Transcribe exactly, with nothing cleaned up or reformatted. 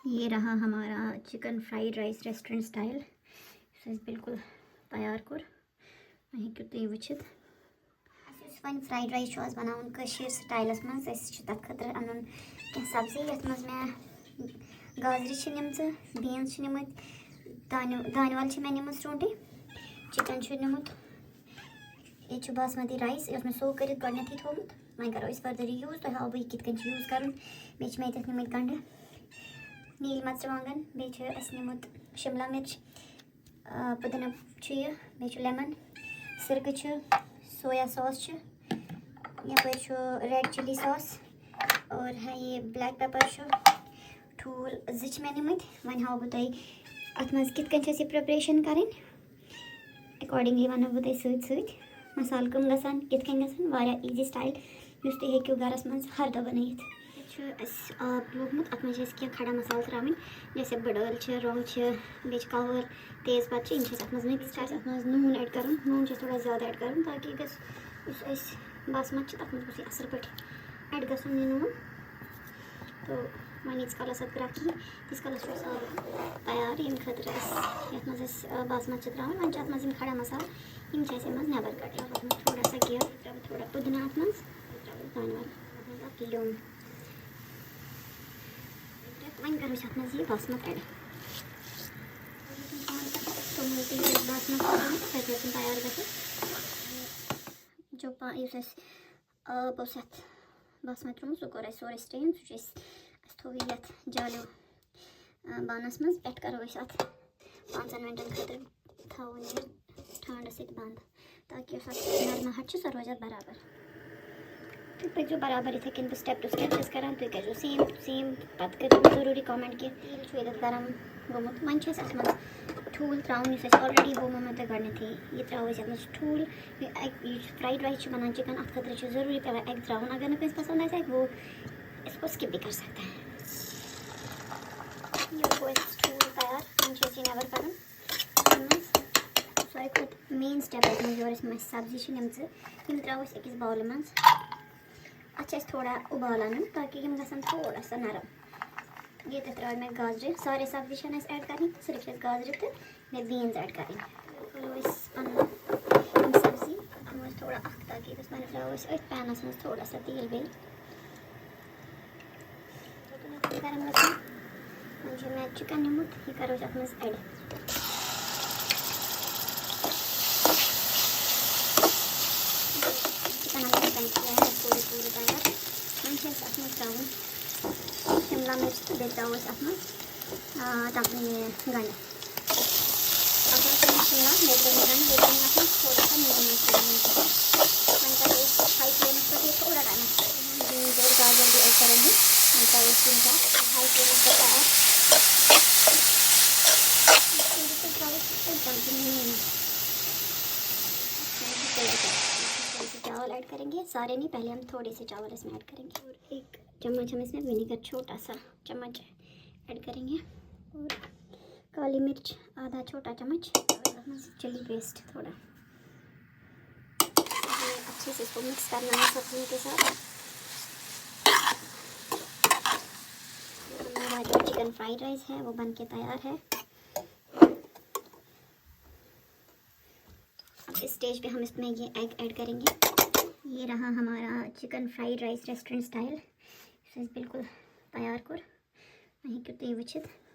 یہ رہا ہمارا chicken fried rice restaurant style, یُس اَسہِ بالکل تیار کوٚر۔ وۄنۍ ہیٚکِو تُہۍ وٕچھِتھ۔ اَسہِ یُس وۄنۍ فرائیڈ رائس چھُ آز بَناوُن کٲشِر سٹایلَس منٛز، اَسہِ چھُ تَتھ خٲطرٕ اَنُن کینٛہہ سبزی، یَتھ منٛز مےٚ گازرِ چھِ نِمژٕ، بیٖنٕز چھِ نِمٕتۍ، دانہِ دانہِ وَل چھِ مےٚ نِمٕژ سرٛونٛٹٕے، چِکَن چھُ نیُمُت، ییٚتہِ چھُ باسمتی رایِس، یہِ اوس مےٚ سو کٔرِتھ گۄڈٕنٮ۪تھٕے تھوٚومُت۔ وۄنۍ کَرو أسۍ فٔردَر یہِ یوٗز، تۄہہِ ہاوو بہٕ یہِ کِتھ کٔنۍ چھُ یوٗز کَرُن۔ بیٚیہِ چھِ مےٚ ییٚتٮ۪تھ نِمٕتۍ گَنٛڈٕ، نیٖلۍ مَرژٕوانٛگَن، بیٚیہِ چھِ اَسہِ نِمُت شِملا مِرٕچ، آ، پُدیٖنہ چھُ یہِ، بیٚیہِ چھُ لیمن، سِرکہٕ چھُ، سویا ساس چھُ، یَپٲرۍ چھُ ریڈ چِلی ساس، اور ہے یہِ بلیک پیپر چھُ، ٹھوٗل زٕ چھِ مےٚ نِمٕتۍ۔ وۄنۍ ہاوو بہٕ تۄہہِ اَتھ منٛز کِتھ کٔنۍ چھِ اَسہِ یہِ پریپریشن کَرٕنۍ۔ اکارڈنگلی وَنو بہٕ تۄہہِ سۭتۍ سۭتۍ مصالہٕ کٕم گژھن، کِتھ کٔنۍ گژھن، واریاہ ایٖزی سٹایل، یُس تُہۍ ہیٚکِو گَرَس منٛز ہر دۄہ بَنٲیِتھ۔ ییٚتہِ چھُ اَسہِ آب لوگمُت، اَتھ منٛز چھِ اَسہِ کینٛہہ کھڑا مصالہٕ ترٛاوٕنۍ، جیسے بٕڈ ٲلہٕ چھِ، رۄنٛگ چھِ، بیٚیہِ چھِ کَوٲر، تیز پَتہٕ چھِ، یِم چھِ اَسہِ اَتھ منٛز مِکٕس، چھِ اَسہِ اَتھ منٛز نوٗن ایڈ کَرُن، نوٗن چھِ اَسہِ تھوڑا زیادٕ ایڈ کَرُن، تاکہِ یہِ گژھِ، یُس اَسہِ باسمَت چھِ، تَتھ منٛز گوٚژھ یہِ اَصٕل پٲٹھۍ ایڈ گژھُن یہِ نوٗن۔ تہٕ وۄنۍ ییٖتِس کالَس اَتھ گرٛٮ۪کھ یی، تیٖتِس کالَس چھُ اَسہِ آب تیار، ییٚمہِ خٲطرٕ اَسہِ یَتھ منٛز أسۍ، آ، باسمَت چھِ ترٛاوان۔ وۄنۍ چھِ اَتھ منٛز یِم کھڑا مصالہٕ، یِم چھِ اَسہِ اَمہِ منٛز نٮ۪بَر کَڑٕنۍ۔ ترٛاوو تھوڑا سا گٮ۪و، ترٛاوو تھوڑا پُدنہٕ اَتھ منٛز، ترٛاوو دانہِ وَل، اَتھ منٛز اَکھ لیوٚمب۔ وۄنۍ کَرو أسۍ اَتھ منٛز یہِ باسمَت ایڈ۔ توٚمُل تہِ یُس اَسہِ باسمَت کوٚرمُت، سُہ تہِ ٲسِن تیار گژھُن۔ جو پا-، یُس اَسہِ آب اوس یَتھ باسمَت ترٛوومُت، سُہ کوٚر اَسہِ سورُے سٹین۔ سُہ چھُ اَسہِ، اَسہِ تھوٚو یہِ یَتھ جالیو، آ، بانَس منٛز۔ پٮ۪ٹھ کَرو أسۍ اَتھ پانٛژَن مِنٹَن خٲطرٕ تھاوُن یہِ ٹھانٛڈَس سۭتۍ بنٛد، تاکہِ یۄس اَتھ نرمہٕ ہَٹ چھِ، سۄ روزِ اَتھ برابر۔ تُہۍ پٔکۍزیو برابر یِتھَے کٔنۍ بہٕ step to step چھَس کَران، تُہۍ کٔرۍزیو same to same۔ پَتہٕ کٔرۍزیو مےٚ ضروٗری comment کہِ تیٖل چھُ ییٚتٮ۪تھ گرم گوٚمُت۔ وۄنۍ چھُ اَسہِ اَتھ منٛز ٹھوٗل ترٛاوُن، یُس اَسہِ already ووٚنمو مےٚ تۄہہِ گۄڈٕنٮ۪تھٕے۔ یہِ ترٛاوو أسۍ اَتھ منٛز ٹھوٗل۔ یہِ اَکہِ، یُس فرٛایڈ رایِس چھُ بَنان چِکَن، اَتھ خٲطرٕ چھُ ضروٗری پٮ۪وان egg ترٛاوُن۔ اگر نہٕ کٲنٛسہِ پَسنٛد آسہِ egg، وہ اس کو skip بھی کر سکتے ہیں۔ یہِ گوٚو اَسہِ ٹھوٗل تیار، وۄنۍ چھُ اَسہِ یہِ نٮ۪بر کَڑُن۔ ساروی کھۄتہٕ main step اَتھ منٛز، یورٕ أسۍ مَسہِ سبزی چھِ نِمژٕ، یِم ترٛاوو أسۍ أکِس bowlہِ منٛز۔ اَتھ چھِ اَسہِ تھوڑا اُبال اَنُن، تاکہِ یِم گژھن تھوڑا سا نرم۔ ییٚتٮ۪تھ ترٛٲے مےٚ گازرِ، سارے سبزی چھَنہٕ اَسہِ ایڈ کَرٕنۍ، صرف چھِ اَسہِ گازرِ تہٕ مےٚ بیٖنٕز ایڈ کَرٕنۍ۔ کھولو أسۍ پَنُن یِم سبزی، اَتھ منٛز تھوڑا اَکھ، تاکہِ ییٚتٮ۪تھ وۄنۍ ترٛاوو أسۍ أتھۍ پینَس منٛز تھوڑا سا تیٖل بیٚیہِ۔ گرم گژھُن۔ وۄنۍ چھُ مےٚ چِکَن نیُمُت، یہِ کَرو أسۍ اَتھ منٛز ایڈ۔ چِکَن اَتھ منٛز بَنہِ تیار، پوٗرٕ پوٗرٕ تیار۔ وۄنۍ چھِ اَسہِ اَتھ منٛز ترٛاوُن شِملا مِرٕچ تہٕ بیٚیہِ ترٛاوو أسۍ اَتھ منٛز، آ، تَتھ، یہِ گَنٛڈٕ۔ اَتھ منٛز ترٛاوُن شِملا، بیٚیہِ ترٛاوُن گَنٛڈٕ، بیٚیہِ ترٛاوُن اَتھ منٛز تھوڑا سا نوٗن مرژٕوانٛگن۔ وۄنۍ کَرو أسۍ ہاے فلیمَس پٮ۪ٹھ یہِ تھوڑا ٹایمَس۔ بیٖنٕز اور گازر بھی ایڈ کَرو أسۍ۔ وۄنۍ کَرو أسۍ یِم تَتھ ہاے فلیمَس پٮ۪ٹھ تیار۔ ترٛاوو أسۍ یِتھ کٔنۍ ترٛاوو أسۍ أتھۍ جلدی نوٗن۔ چاول ایڈ کریں گے، سارے نہیں، پہلے ہم تھوڑے سے چاول اس میں ایڈ کریں گے۔ اور ایک چمچ ہم اس میں ونیگر چھوٹا سا چمچ ایڈ کریں گے، اور کالی مرچ آدھا چھوٹا چمچ، اور اَتھ منٛز چلی پیسٹ تھوڑا۔ یہ اچھے سے اس کو مکس کرنا ہے سبزیوں کے ساتھ۔ ہمارا جو چکن فرائیڈ رائس ہے، وہ بن کے تیار ہے۔ اب اس اسٹیج پہ ہم اس میں یہ ایگ ایڈ کریں گے۔ یہ رہا ہمارا chicken fried rice restaurant style, یُس اَسہِ بالکل تیار کوٚر۔ وۄنۍ ہیٚکِو تُہۍ وٕچھِتھ۔